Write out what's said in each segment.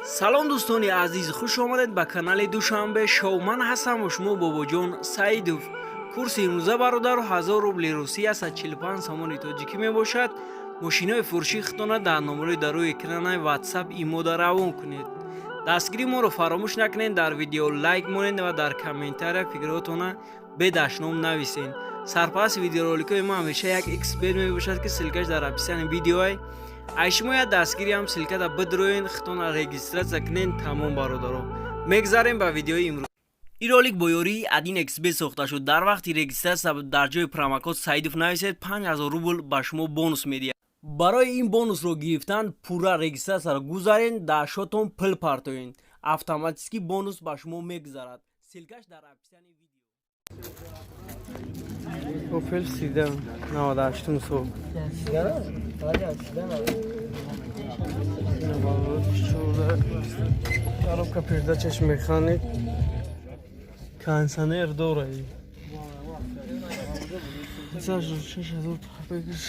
Салом, дӯстони азиз, хуш омадед ба канали Душанбе Шоу. Ман ҳастам бо шумо Бобоҷон Саидов. Курси имрӯза, бародару, 1000 рубли русӣ 145 сомони тоҷикӣ мебошад. Мошинои фурӯшии худтона дар номерои дар рӯи экранаи Ватсап имода равон кунед. Дастгири моро фаромӯш накунед, дар видео лайк монед ва дар комментария фикрҳоятона бедашном нависед. Сарпарасти видеороликҳои мо ҳамеша як xBet мебошад, ки ссылкаш дар описании видеоай. Ай шумо як дастгири ҳам ссылкада бидроен, худтона регистрация кунед, тамом. Бародаро, мегзарем ба видеои имрӯз. Ин ролик бо ёрии 1 xBet сохта шуд. Дар вақти регистрация дар ҷои промокод Саидов нависед, 5000 рубл ба шумо бонус медиҳад. Барои ин бонусро гирифтан пурра регистрацияро гузарен, дар шотон пул партоен, автоматически бонус ба шумо мегузарад. Ссылкаш дар описании видео. Опел седан 98 сол. Коробка передачаш механик, кондиционер дора. 6000 пробегш,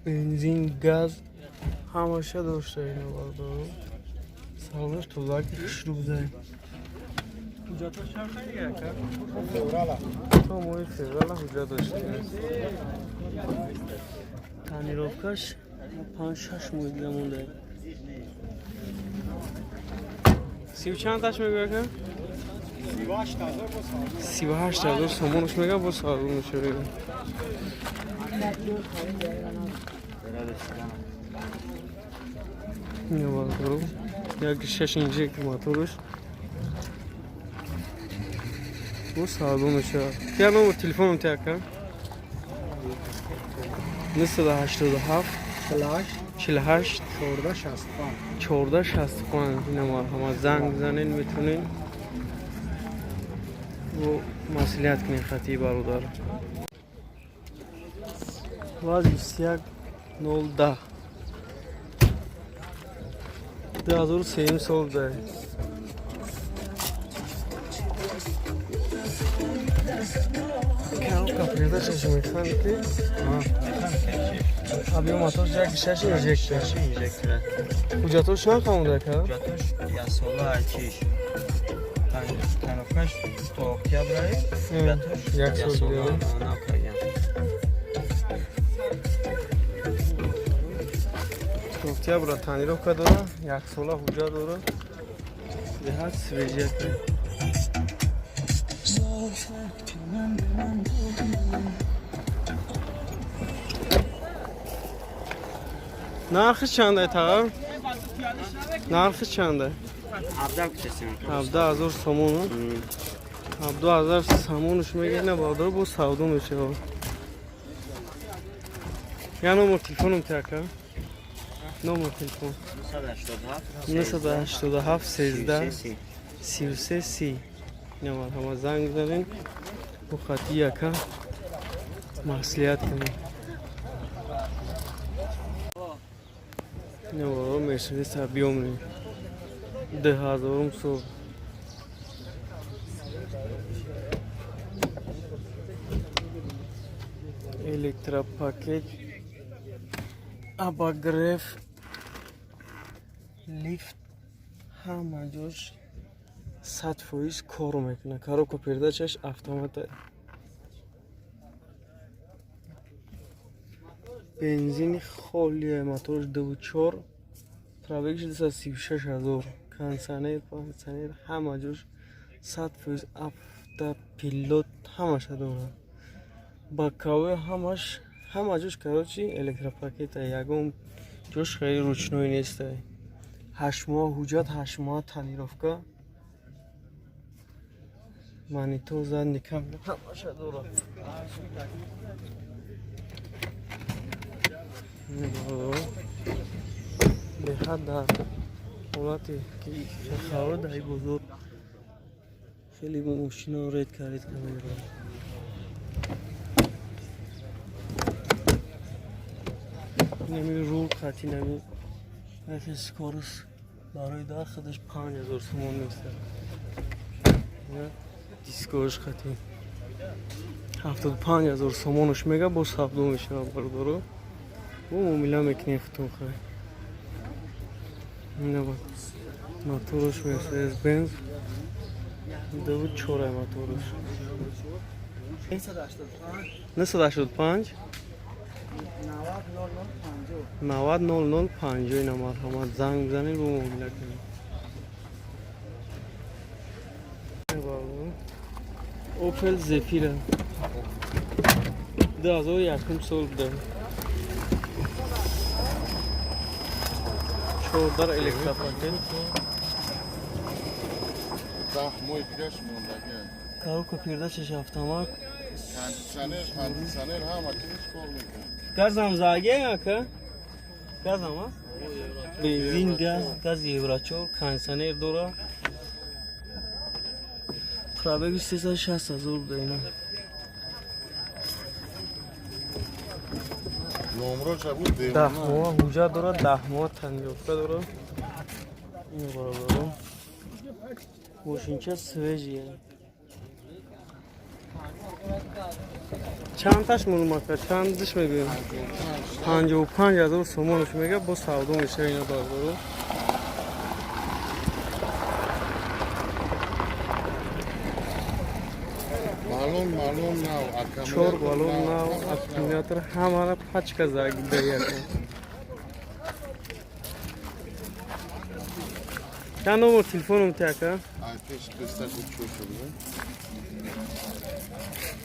бензин, газ ҳамаша дошта. Ина, бародаро, салонаш тозаки хушрӯ буда. Ҳуҷҷатош чанд ака? То моҳи феврала ҳуҷҷат дошта. Тонировкаш 5-6 моҳ дига монда. Сию чанд таш мегӯя ака? 38 000 сомонаш мега, бо савдо мешавад. Ина, бародаро, як шаш инжектор мотораш, бо савдо мешавад. Я номер телефоном те, ака? 987 48 14 65. Ина, марҳамат, занг бизанед, метавонед бо маслиҳат кунед хатии бародар. ВАЗ 21 010, 2003 сол буда. Коробка передачаш механики, объем мотор як шаш инжектор. Ҳуҷҷатош чанд қамуда, ака? Ҳуҷҷатош яксола чиш. Тонировкаш то октябрь, ҳуҷҷатош як сол яксола дига. Нав кардем. Октябра тонировка дора, яксола ҳуҷҷат дора, беҳад свежий. Нархи чанда, таға? Нархи чанда? 17 кушасем. 17 000 сомон. 17 000 сомонаш мегирна, бародар, бо савдо мешавад. Я номер телефоном те, ака? Номер телефон? 987 987 13 33 30. Ина, марҳамат, занг бизанед, бо хати ака маслиҳат кунед. Ина, бародар, Мерседес объёмный, 2000-ум сол. Электропакет, обогрев, лифт, ҳама ҷош 100% кор мекунад. Коробка передачаш автомата, бензини холия, моторш 2,4, пробегш 236 000, кондиционер, кондиционер, ҳама ҷош 100%, автопилот ҳамаша дорад, боковой ҳамаш, ҳама ҷош, короче, электропакета, ягон ҷош хеле ручной неста. 8 моҳ ҳуҷҷат, 8 моҳ тонировка, монитор, задний камера ҳамаша дорад. Беҳад дар ҳолате ки хабар дар ин бозор хеле мошино редко редко меравад. Инами рул хати, нами яке скорость барои дар худаш 5000 сомон местад. Дискош хати 75 000 сомонаш мега, бо савдо мешавад, бародаро. Бо муомила мекунем худтон. Хай. Мотораш Мерседес Бенз 2.4 мотораш. 985 90 00 50. Ина марҳамат, занг бизанед, бо муомила кунед. Опел Зефира 2001 сол буда. Чордар электропакет. Коробка передачаш автомат. Кондиционер ҳама чиз кор мекунад. Газам заге ака? Газам аст? Бензин, газ, газ евро 4, кондиционер дора. Пробеги 360 ҳазор буда ина. Номроша буд девона. 10 моҳ ҳуҷҷат дорад, 10 моҳ тонировка дорад. Ин бародаро. Мошинча свежий. Чанд таш мулумака, чанд диш мегӯем? 55 000 сомонаш мега, бо савдо мешава ина, бародаро. Балон, балон нав, Чор балон нав, аккумулятор ҳамара пачка загидаяка. Чанд номер телефоном тяка? Ай пеш бистак чӯ шуда.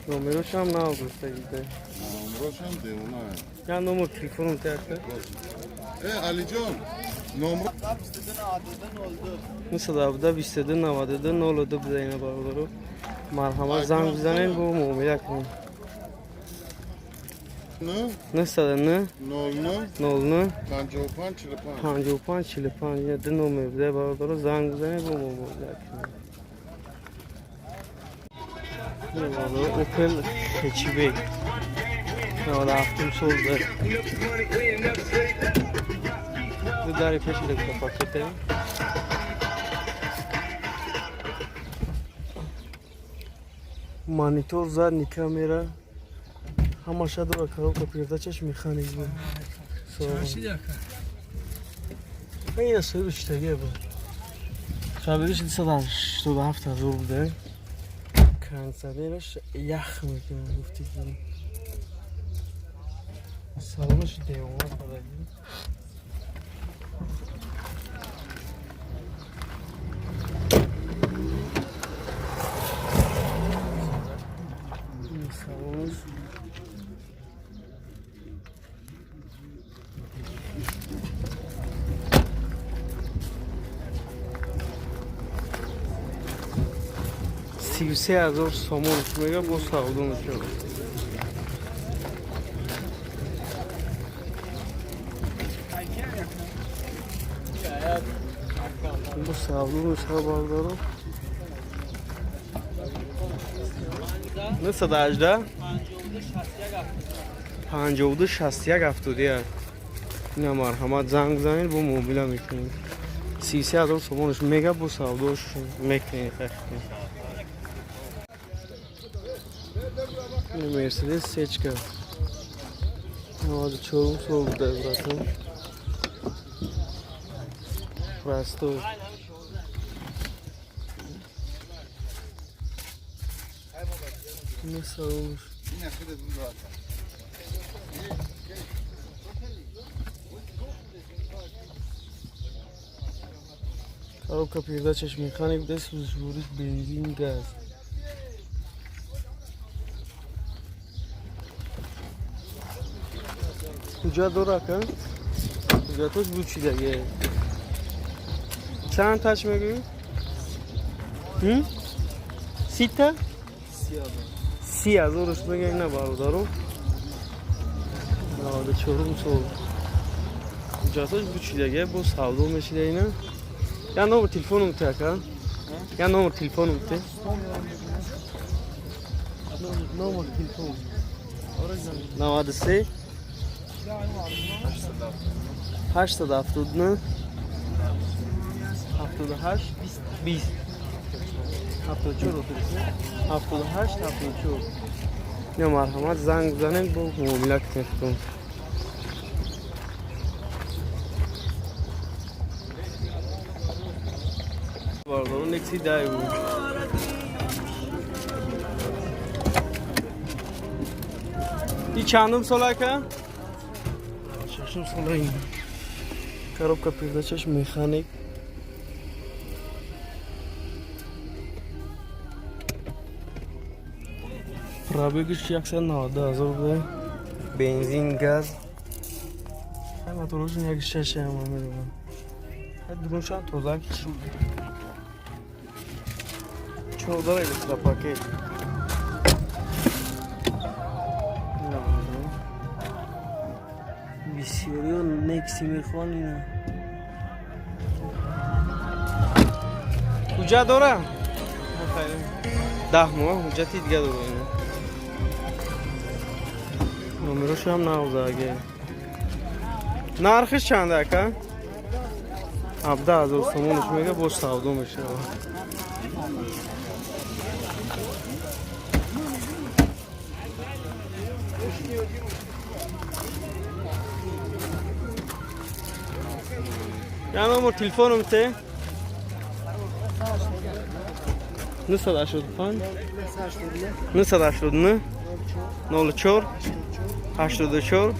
Номерошам нав гуфтагида. Номрошам девона. Чанд номер телефоном тяка? Э, Алиҷон, номро 917 22 92 02 буда ина, бародаро. Марҳамат, занг бизанед, бо муомила кунед. 9 909 00 00 55 45. 55 45. Ду номер буда, бародаро, занг бизанед, бо муомила кунед. Бародаро, Опел хэтчбек 97 сол буда. Ду дари пеш электропакете. Монитор, задний камера ҳамаша дора. Коробка передачаш механик буда. Ина соҳиби шитагия буд. Пробегиш 287 ҳазор буда. Кондиционераш ях мекунад, гуфти ки. Салонаш девона кардагӣ. Ин салонаш. 33 000 сомон мега, бо савдо мешавад. Бо савдо мешавад, бародаро. 918 52 61 71. Ина марҳамат, занг бизанед, бо муомила мекунед. 33 000 сомонаш мега, бо савдош мекунед. Мерседес сечка 94 сол буда, братан, простой. Салонаш. Ина худат буд. Коробка передачаш механик буда, сӯзишвориш бензин, газ. Ҳуҷҷат дора ака? Ҳуҷҷатош бучидаге. Чанд тач мегӯӣ? Сита? 30 000-аш мега ина, бародаро. 94-ум сол. Ҳуҷҷатош бучидаге, бо савдо мешида ина. Я номер телефоном те, ака? Я номер телефоном те? Номер телефон. 93 879 78 20 74 78 74. Я марҳамат, занг бизанед, бо муомила кунед. Бародаро, Некси Дайву. И чандум сол, ака? Шашум сола ин. Коробка передачаш механик. Пробегиш 190 000 буда. Бензин, газ. Моторошон як шаше ҳама медонам. Дуруншан тоза ки чордара электропакет. Бисёриё Некси мехоҳанд ина. Ҳуҷҷат дора? 10 моҳ ҳуҷҷати дига дора ина. Номерошам навзаге. Нархиш чанд, ака? 17 000 сомонаш мега, бош савдо мешавад. Я номер телефоном те? 985 989 04 84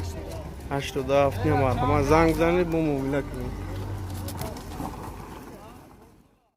87. Марҳамат, занг бизанед, мо муомила кунем.